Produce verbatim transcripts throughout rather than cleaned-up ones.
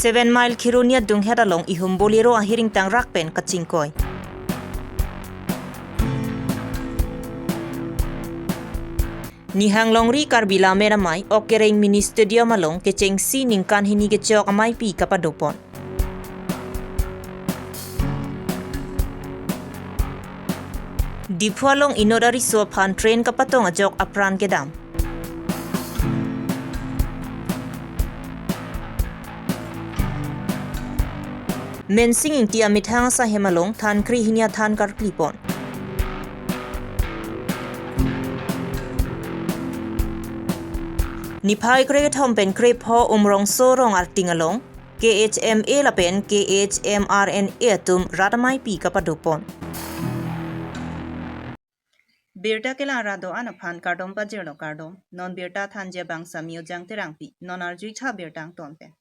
Seven Mile Kheroni adunghet along ihum Bolero ahiring tangrak pen kachingkoi. Nihang longri Karbi Lammet Amei Okereng Mini Stadium along kechengsi ningkan hini kechok ameipi kapadopon. Diphu along inut ariso aphan train kapatong ajok apran kedam. Mensing Ingti amethang asaihem along than kre hini athan karklipon. Niphai krekethom pen krepho Umrongso rong arting along K H M A lapen K H M R N A atum rat ameipi kapadopon. Birta kelang ra do-an aphan kardom pajirlo, kardom. Non birta thanji abang Sami Ojang Terangpi. Non arjutha birta angton pen.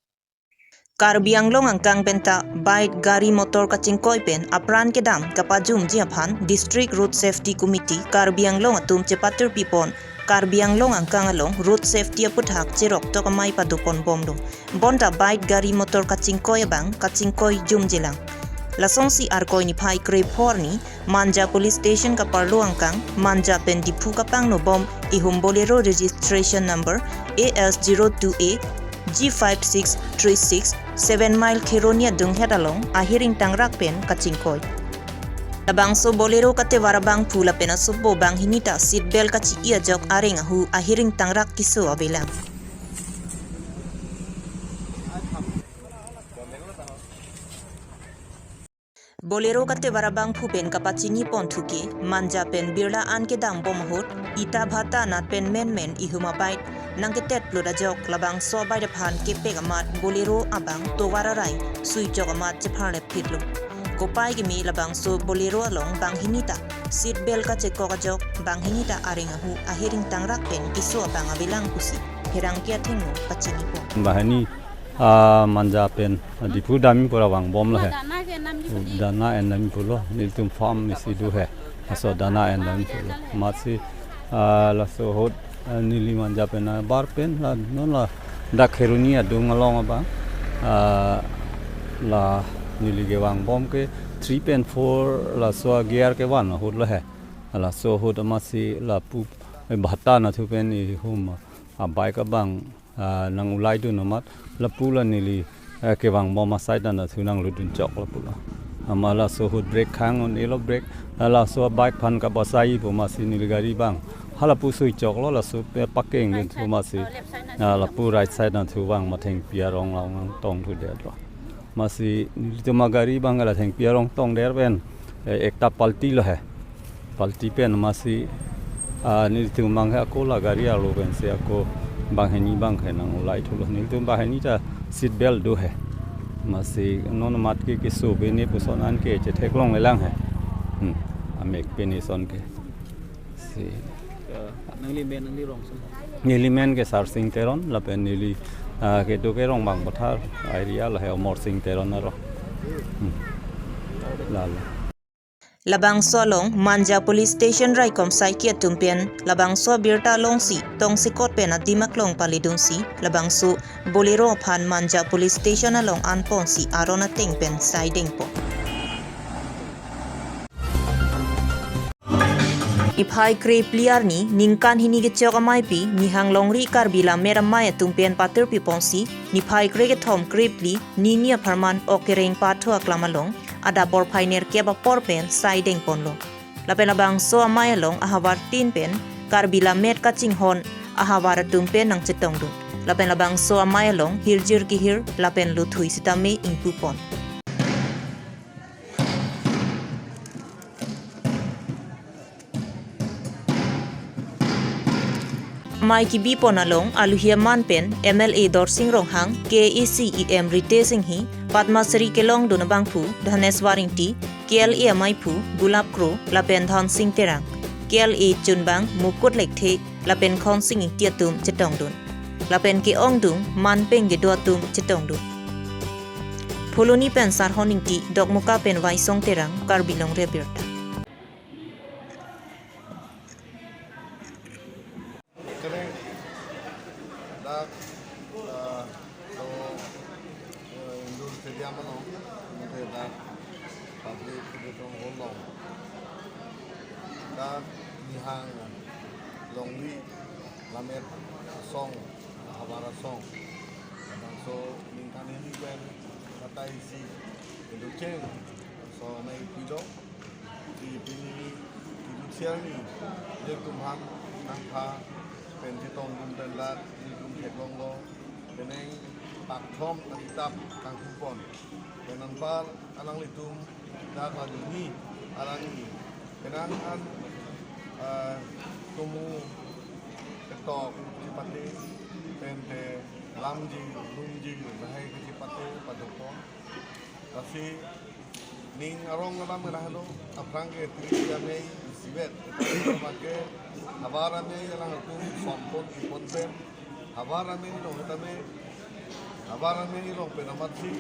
Karbi Anglong angkang penta bike gari motor kachingkoi pen apran kedam kapajumji aphan District Road Safety Committee Karbi Anglong atum chepatirpipon Karbi Anglong angkang along road safety aputhak cheroktok amei padopon bomlo. Bonta bike gari motor kachingkoi abang kachingkoi jumjelang. Lasonsi Arkoi niphai krepho arni Manja Police Station kaparlo angkang, Manja pen Diphu kapangno bom ihum Bolero registration number A S zero two A G five six three six Seven Mile Kheroni adunghet along ahiring tangrak pen kachingkoi. Labangso Bolero katevar abangphu lapen asopo banghini ta seat belt kachi-i ajok areng ahu ahiring tangrak keso avelang. Bolero katevar abangphu pen kapachinipon thuke, Manja pen Birla an kedam bom ahut, ita bhata anat pen menmen ihum abike nangketet plut ajok, labangso abike aphan kepek amat Bolero abang tovar arai suichok amat chepharlepphitlo. Kopai kimi labangso Bolero along banghini ta seat belt kachekok ajok, banghini ta areng ahu ahiring tangrak pen keso abang avelang pusi pherangke athengno pachinipon. Banghini, ah, Manja pen, ah, Diphu damji pura vangbomlo he. Dana ke namji pudi. Dana en damji pulo, nelitum farm isi do he. Laso dana en damji pulo. Amatsi, ah, laso ahut, ah, neli Manja pen, ah, bar pen, la, non ladak Kheroni adung along abang, ah, la neli kevangbom ke three pen four laso gear kevan ahutlo he. Laso ahut amatsi lapu, eh, bhata anatthu pen ihum, ah, bike abang, ah, nang-ulaidun amat lapu la neli, eh, kevangbom aside anatthu nanglutdunchoklo pulo. Amat laso ahut brake khang un-elo brake, ah, laso bike aphan kabasai pu amatsi neli gari abang halapu suichoklo, laso pe pakeng dun thu amatsi, ah, lapu right side anatthu abang mathengpi arong along tongthudetlo. Amatsi nelitum agari abang la thengpi arong tongdet pen, eh, ekta paltilo he. Palti pen amatsi, ah, nelitum abang he ako la gari arlo pensi ako banghini abang he nang-ulaithulo. Nelitum banghini ta seat belt do he. Amatsi non amat ke keso bene puson an ke chetheklonglelang he. Hmm. Amek pen eson ke. Si. Eh, nangli men, nangli rong sum? Neli men ke Sarsing Teron, lapen neli, ah, kedo ke Rongbang Pathar area, lahei Amarsing Teron arong. Hmm. Lalo. Labangso along Manja Police Station raikom saiki atum pen labangso abirta alongsi tongsekot pen adim aklong paledunsi labangso Bolero aphan Manja Police Station along anponsi aron ateng pen saidengpo. Niphai krephli arni ningkan hini kechok ameipi Nihang Longri Karbi Lammet Amei atum pen patirpiponsi niphai krekethom krephli nini apharman Okereng Pathu Aklam along adap porphai nerkep apor pen saidengponlo. Lapen labangso amei along ahavar tin pen Karbi Lammet kachinghon ahavar atum pen nangchetongdun. Lapen labangso amei along hirjir kehir lapen lothui sitame ingpupon. Amei kebipon along aluhi aman pen M L A Dorsing Ronghang, K A A C E M Ritesh Enghi, Padma Shri kelongdun abangphu Dhaneswar Ingti, K L A ameiphu Gulab Kro lapen Dhansing Terang, K L A chunbang Mukut Lekthe lapen Khonsing Ingti atum chetongdun. Lapen ke-ongdung manpeng kedo atum chetongdun. Phuloni pen Sarhon Ingti, Dokmoka pen Waisong Terang, Karbi Longri Abirta. Dak, ah, lo, eh, Stadium along, mate dak public stadium hall along, dak nihang longri lammet asong, havar asong, labangso ningkan hini pen katai isi kedo cheng, so nai pilo. Di pini, di siang ni, nelitum aphan nangpha pen chetongdun pen dak nelitum theklonglo, penang pakthom akitap kanghu pon. Pen anpar alanglitum dak lajuni, alangli penang an, eh, tumu ketok chepate, pen te lamji, lumji, lahai kechepate padopon. Lasi ning arong alam lahelo, aphrang ke tiri amei isivet, aphrang ke havar amei alangtum sompon ipon pen, havar amei along tame, havar amei along pen amatsi,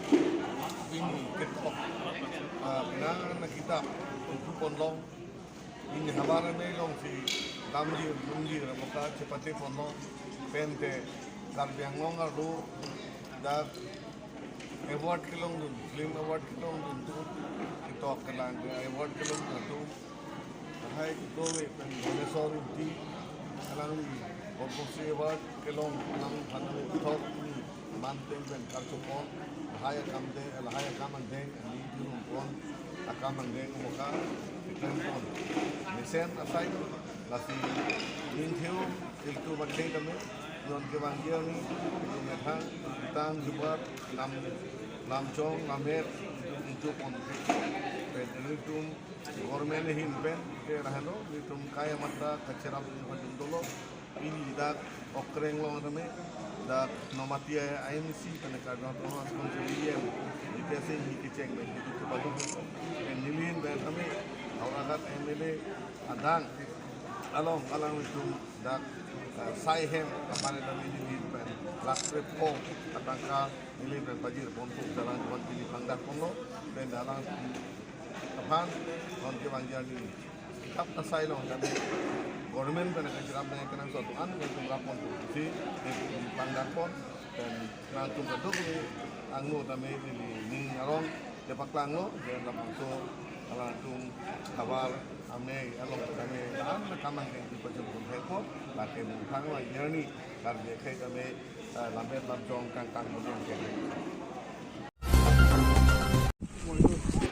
pini ketok, ah, penang akitap, upu ponlong, pini havar amei alongsi, damji, lumji, ramoka, chepate ponlong, pen te, Karbi Anglong arlo, dak award kelongdun, film award kelongdun atum, ketok kelang ke award kelongdun atum, lahai kove pen Bhubaneswar Ingti, alangli Padma Shri Award kelong, alangphan nangthok ni manteng pen karchopon, lahai akam de, lahai akam angdeng, ani jurung pon, akam angdeng amoka, keklem pon. Mesen asai, lasi ning theo, iltu bakhe tame, non kevangji arni, iltu methang, tang jubat, lam, lamchong, lamet, iltu pon. Pen ilitum government ahin pen, ke lahelo, ilitum kai amatra kacherap ni pajum dolo, pini dak Okreng along tame, dak Nomati I M C, tane Karbi Anglong Autonomous Council E M, Jitendra Singh ni kecheng pen, iltu kepajum. Pen neli ahin pen tame, Howraghat M L A, adang, along, alanglitum dak, eh, sai hem, aphan tame neli ahin pen, lakh krepho atangka neli ahin pen pajir ponpo, jalan buat pini pangdak ponlo, pen alangphan, non kevangji arni, kitap asai along tame, government pen kacherap nangkenangsot atum an, nelitum rap ponpo, si, neli pangdak pon, pen nangtum kadokave angno tame neli ning arong kepaklanglo, pen labangso alangtum havar amei along tame an kamang keng di pajum pon thekpo, lake mungthang la yarni Karbi akhei tame, eh, lammet lamchong kangtang bujeng keng.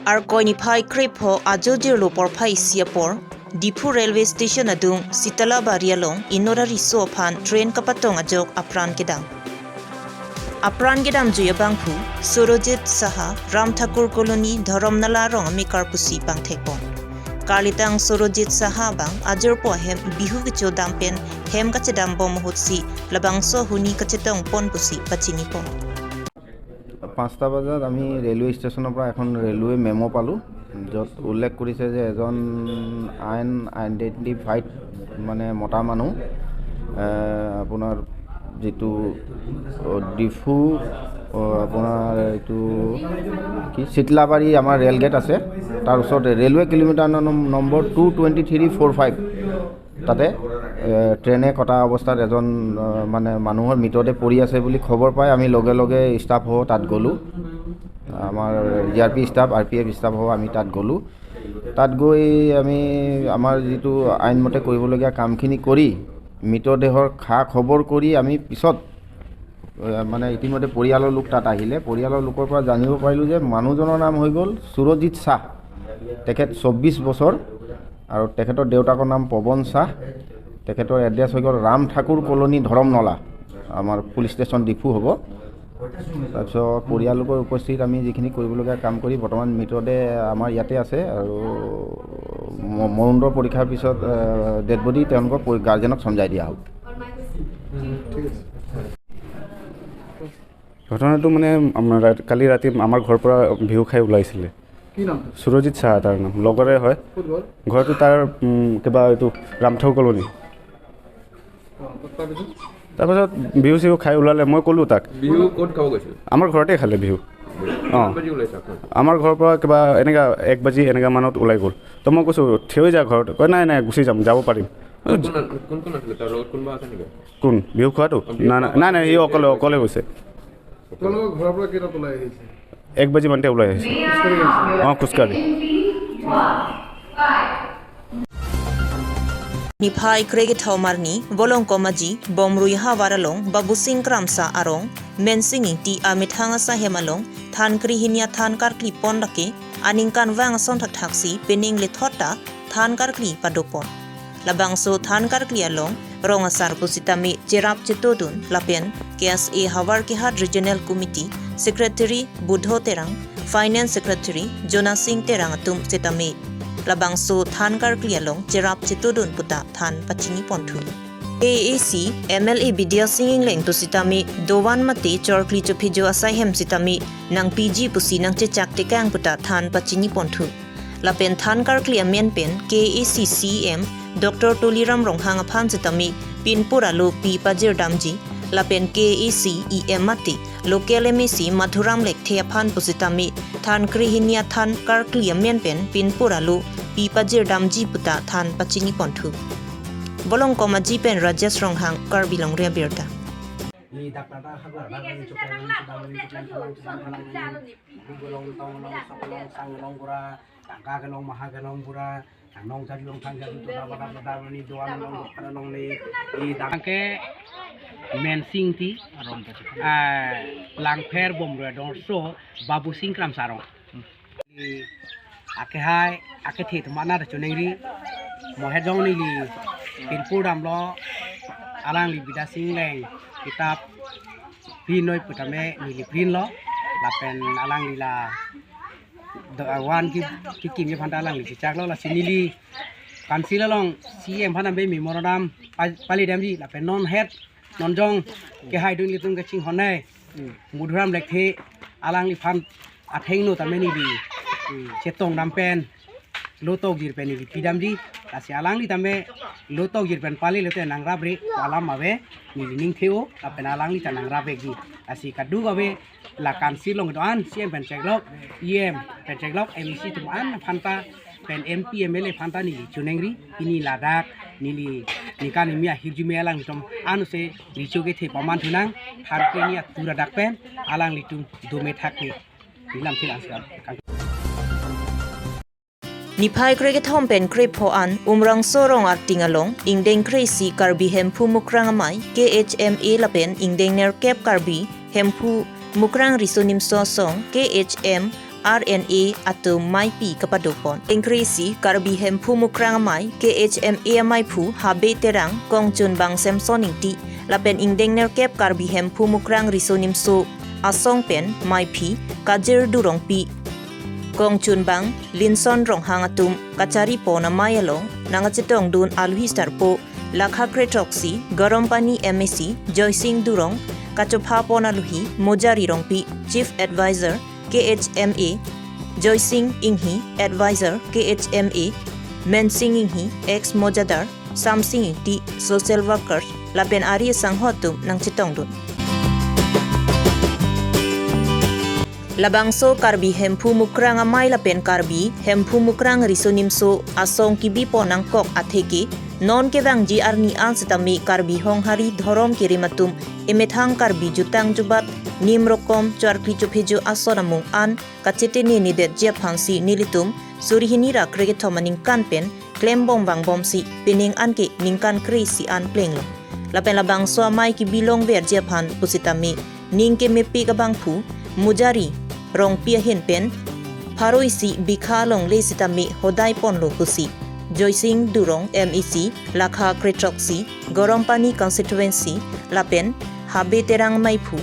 Arkoi niphai krepho ajo jirlo porphai isi apor, Diphu Railway Station adung Sitalabari along inora riso aphan train kapatong ajok apran kedam. Apran kedamjui abangphu Surojit Saha, Ram Thakur Colony, Dhorom Nala arong amekar pusi pangthekpon. Karlitang Surojit Saha abang ajirpo ahem Bihu kechodam pen hem kachedambom ahutsi labangso ahuni kachetongpon pusi pachinipon. পাঁচটা বজাত আমি ৰেলৱে ষ্টেচনৰ পৰা এখন ৰেলৱে মেম' পালোঁ, য'ত উল্লেখ কৰিছে যে এজন আন আইডেণ্টিফাইড, মানে, মতা মানুহ, এ, আপোনাৰ যিটো, অ, ডিফু, অ, আপোনাৰ এইটো কি, চিতলাবাৰী আমাৰ ৰেল গেট আছে, তাৰ ওচৰতে ৰেলৱে কিলোমিটাৰ নম-, number two twenty three four five, তাতে, এ, ট্ৰেইনে কটা অৱস্থাত এজন, অ, মানে, মানুহৰ মৃতদেহ পৰি আছে বুলি খবৰ পাই আমি লগে লগে ষ্টাফসহ তাত গ'লোঁ। আমাৰ G R P staff, R P F ষ্টাফসহ আমি তাত গ'লোঁ। তাত গৈ আমি আমাৰ যিটো আইনমতে কৰিবলগীয়া কামখিনি কৰি, মৃতদেহৰ খা খবৰ কৰি আমি পিছত, এ, মানে, ইতিমধ্যে পৰিয়ালৰ লোক তাত আহিলে। পৰিয়ালৰ লোকৰ পৰা জানিব পাৰিলোঁ যে মানুহজনৰ নাম হৈ গ'ল সুৰজিৎ শ্বাহ, তেখেত চৌব্বিছ বছৰ, আৰু তেখেতৰ দেউতাকৰ নাম পৱন শ্বাহ। তেখেতৰ এড্ৰেছ হৈ গ'ল ৰাম ঠাকুৰ কলনী, ধৰমনলা, আমাৰ পুলিচ ষ্টেচন ডিফু হ'ব। তাৰপিছত পৰিয়াললোকৰ উপস্থিত আমি যিখিনি কৰিবলগীয়া কাম কৰি বৰ্তমান মৃতদেহ আমাৰ ইয়াতে আছে আৰু ম-, মৰণোত্তৰ পৰীক্ষাৰ পিছত, আহ, ডেড বডি তেওঁলোকৰ পৰি-, গাৰ্জেনক চমজাই দিয়া হ'ব। ঘটনাটো মানে, আমাৰ ৰাত- কালি ৰাতি আমাৰ ঘৰৰ পৰা বিহু খাই ওলাইছিলে। কি নাম? সুৰজিৎ শ্বাহ তাৰ নাম, লগৰে হয়। ক'ত ঘৰ? ঘৰটো তাৰ, উম, কিবা এইটো ৰামঠাকুৰ কলনী। অ, তাৰপিছত? তাৰপাছত বিহু চিহু খাই ওলালে, মই ক'লোঁ তাক। বিহু ক'ত খাব গৈছিল? আমাৰ ঘৰতে খালে বিহু। কিমান বাজি ওলাইছে আপোনালোকে? আমাৰ ঘৰৰ পৰা কিবা এনেকা এক বাজি এনেকা মানত ওলাই গ'ল। তো মই কৈছোঁ, "থিয় হৈ যা ঘৰত।" কয়, "নাই, নাই, গুচি যাম, যাব পাৰিম।" কোন কোন কোন কোন আছিলে? তাৰ লগত কোনোবা আছে নেকি? কোন? বিহু খোৱাটো? নাই, নাই, নাই, নাই, সি অকলে, অকলে গৈছে। তোমালোকৰ ঘৰৰ পৰা কেইটাত ওলাই আহিছে? এক বাজি মানতে ওলাই আহিছে। অ, খোজকাঢ়ি। Niphai krekethom arni, Volongkom Aji, Bomrui havar along, Babusing Kramsa arong, Mensing Ingti amethang asaihem along, than krehini athan karkli pon lake, aningkanvang ason thakthaksi, pening lethot ta, than karkli padopon. Labangso than karkli along, rong asar pusitame cherap chetodun lapen K S A Howraghat Regional Committee Secretary Budho Terang, Finance Secretary Jona Sing Terang atum sitame labangso than karkli along cherap chetodun puta than pachini ponthu. K A A C M L A Bidya Sing Engleng pusitame dovan mate chorkli chophejo asaihem sitame nangpiji pusi nangchechak tekang puta than pachini ponthu. Lapen than karkli amen pen K A A C C E M Doctor Tuliram Ronghang aphan sitame pinpur alo pi pajirdamji, lapen K A A C E M mate local M A C Madhuram Lekthe aphan pusitame than krehini athan karkli amen pen pinpur alo pi pajirdamji puta than pachini ponthu. Volongkom Aji pen Rajesh Ronghang, Karbi Longri Abirta. Ni dak dak dak hak dak dak ni choklang ni choklang ni choklang choklang choklang choklang ni. Ni golong tong long sok long sang long bura, tangka kelong maha kelong bura, tang nong kaju long thang kaju tu dak dak dak dak ni doan long dak dak long ni. Ni dak ke Mensing Ingti, ah, Langpher Bomrui adorso Babusing Kramsa arong. Ni akehai, akethe atum ana da choningri. Mo hejong neli pinpur damlo, alangli Bidya Sing Engleng kitap pinoi putame neli prinlo. Lapen alangli la do awan ki, kikimji aphan ta alangli chechaklo, lasi neli council along C E M aphan ambe memorandum pa-, palidamji, lapen non het non jong kehaidun ilitum kachinghon nai. Hmm. Madhuram Lekthe alangliphan athengno tame neli, hmm, chetongdam pen, lo tokjir pen neli pidamji. Lasi alangli tame lo tokjir pen pali lote nangrapre alam ave, neli ning theo, lapen alangli ta nangrapvekji. Lasi kaduk ave, la council along do-an, C E M pen cheklok, E M pen cheklok, M A C atum an aphan ta, pen M P, M L A aphan ta neli choningri, pini ladak, neli ningkan kimi ahirjume alangtum anuse richo kethe paman thunang, than krehini atur adak pen, alanglitum dome thakni. Nilam thilang siram. Niphai krekethom pen krepho an Umrongso rong arting along, ingdeng kre-isi Karbi Hemphu Mukrang Amei, K H M A lapen ingdeng nerkep Karbi Hemphu Mukrang Riso Nimso Asong, K H M R N A atum meipi kapadopon. Ingdeng kre-isi Karbi Hemphu Mukrang Amei, K H M A ameiphu Habe Terang, kongchunbang Samson Ingti, lapen ingdeng nerkep Karbi Hemphu Mukrang Riso Nimso Asong pen meiphi Kajir Durongpi, kongchunbang Linson Ronghang atum kacharipon amei along nangkachetongdun aluhi sarpo Lakha Krethroksi, Garampani M A C Joysing Durong, kachophapon aluhi Mojari Rongpi, Chief Advisor K H M A, Joysing Inghi, Advisor K H M A, Mensing Inghi, ex Mojadar, Samsing Ingti, social workers, lapen ari asangho atum nangchetongdun. Labangso Karbi Hemphu Mukrang Amei lapen Karbi Hemphu Mukrang Riso Nimso Asong kibipon nangkok atheke, non kevangji arni an sitame Karbi Honghari dhorom kerim atum emethang Karbi jutang jubat nim rokom chorkli chophejo ason amung an kachetene nedetji aphansi nelitum suri hini ra krekethom aningkan pen klembom vangbomsi pining anke ningkan kre-isi an plenglo. Lapen labangso amei kibi longverji aphan pusitame ning kemepik abangphu Mojari Rongpi ahin pen pharo-isi bikha alongle sitame hodaiponlo pusi Joysing Durong M A C Lakha Krethroksi, Garampani Constituency, lapen Habe Terang ameiphu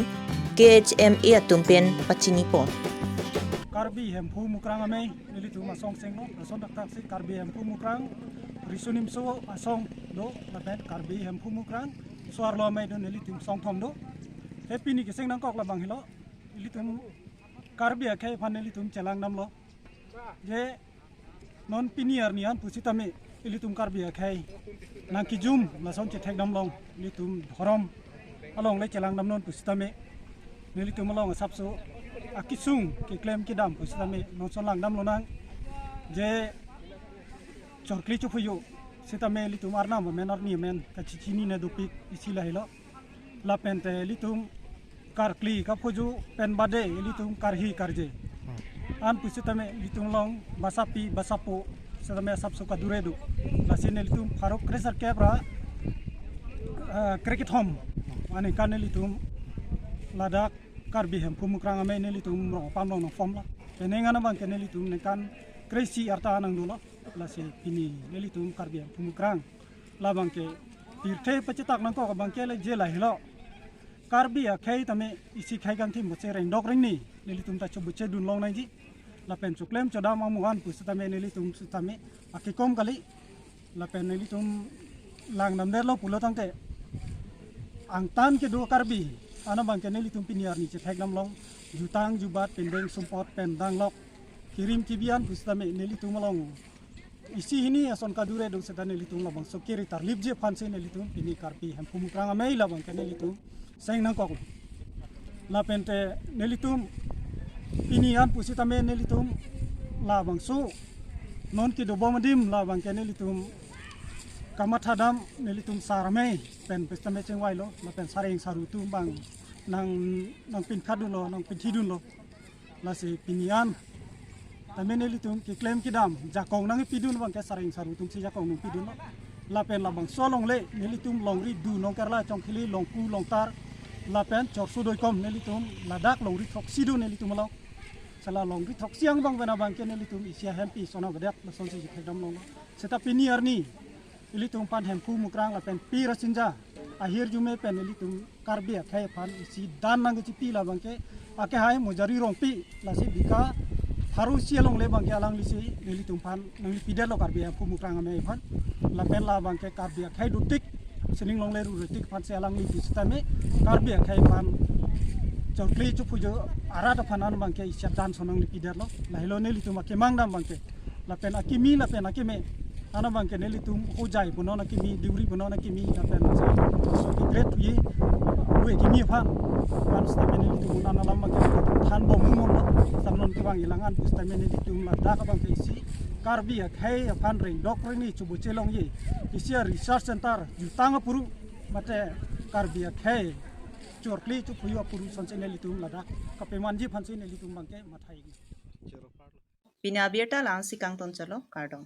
K H M A atum pen pachinipon. Karbi Hemphu Mukrang Amei nelitum asong senglo, lason thakthaksi Karbi Hemphu Mukrang Riso Nimso Asong do, lapen Karbi Hemphu Mukrang so-arlo amei do, nelitum songthom do. He pini keseng nangkok labang helo, ilitum Karbi akhei aphan nelitum chelangdamlo. Je non pini arni an pusitame ilitum Karbi akhei nangkijum lason chethekdam long, ilitum dhorom alongle chelangdamnon pusitame, nelitum along asapso akisung keklem kedam pusitame non son langdam lonang. Je chorkli chophejo sitame ilitum arnam amen arni amen kachechinine dopik isi lahelo. Lapen te ilitum Karkli kaphoju pen bade ilitum karhi karje. An pusitame ilitum along basapi basapo setame asapso kadure do. Lasi nelitum pharo kre-sirkep ra, eh, krekethom aningkan nelitum ladak Karbi Hemphu Mukrang Amei nelitum rong apam along nangform lo. Penang an abangke nelitum ningkan kre-isi arta nangdolo. Lasi pini nelitum Karbi Hemphu Mukrang labangke pirthe pachetak nangkok abangke le je lahelo. Karbi akhei tame isi khei kangthim boche rengdok rengni nelitum ta choboche dunlong nangji. Lapen choklem chodam amu an pusitame nelitum sitame akekom kali. Lapen nelitum langdamdetlo pulo tangte angtan kedo Karbi an abangke nelitum pini arni chethekdamlong. Jutang jubat pen deng sumpot pen danglok kirim kibi an pusitame nelitum along isi hini ason kadure do seta nelitum labangso kiri tarlipji aphansi nelitum pini Karbi Hemphu Mukrang Amei labangke nelitum seng nangkok. Lapente nelitum pini an pusitame nelitum labangso non kedobom adim labangke nelitum kamathadam nelitum sar amei pen pusitame chingvailo lapen sareng saru atum abang nang nangpinkhatdunlo, nangpinthidunlo. Lasi pini an tame nelitum keklem kedam jakong nangpidun abangke sareng saru atumsi jakong nangpidunlo. Lapen labangso alongle nelitum longri du Nongkerla Chongkhili Longpu Longtar lapen Chorsu Doikom nelitum ladak longri throksi do nelitum along. Sela longri throksi angbong pen abangke nelitum isi ahempi sona bedak lasonsi chethekdamlonglo. Seta pini arni ilitum aphan Hemphu Mukrang lapen Pi Rasinja ahirjume pen ilitum Karbi akhei aphan isi dan nangkechipi labangke akehai Mojari Rongpi lasi bika pharo isi alongle abangke alanglisi nelitum aphan nanglipidetlo Karbi Hemphu Mukrang Amei aphan. Lapen labangke Karbi akhei dotik sining longle rurretik aphansi alangli pusitame Karbi akhei aphan chokli chophujo arat aphan an abangke isi dan so nanglipidetlo. Lahelo nelitum akemang dam abangke lapen akimi lapen akeme an abangke nelitum Hojai punon akimi, Deuri punon akimi lapen si so kikret thuye ue kimi aphan. An sitame nelitum unan alam abangke thanbom mumon lo. Samnon kevang ilang an pusitame nelitum ladak abangke isi Karbi akhei aphan rengdok rengni choboche longji isi a-research center jutang apuru mate Karbi akhei chorkli chophujo apuru asonsi nelitum ladak kapemanji aphansi nelitum abangke mathai. Pini abirta la-ansi kangton chalo, kardom.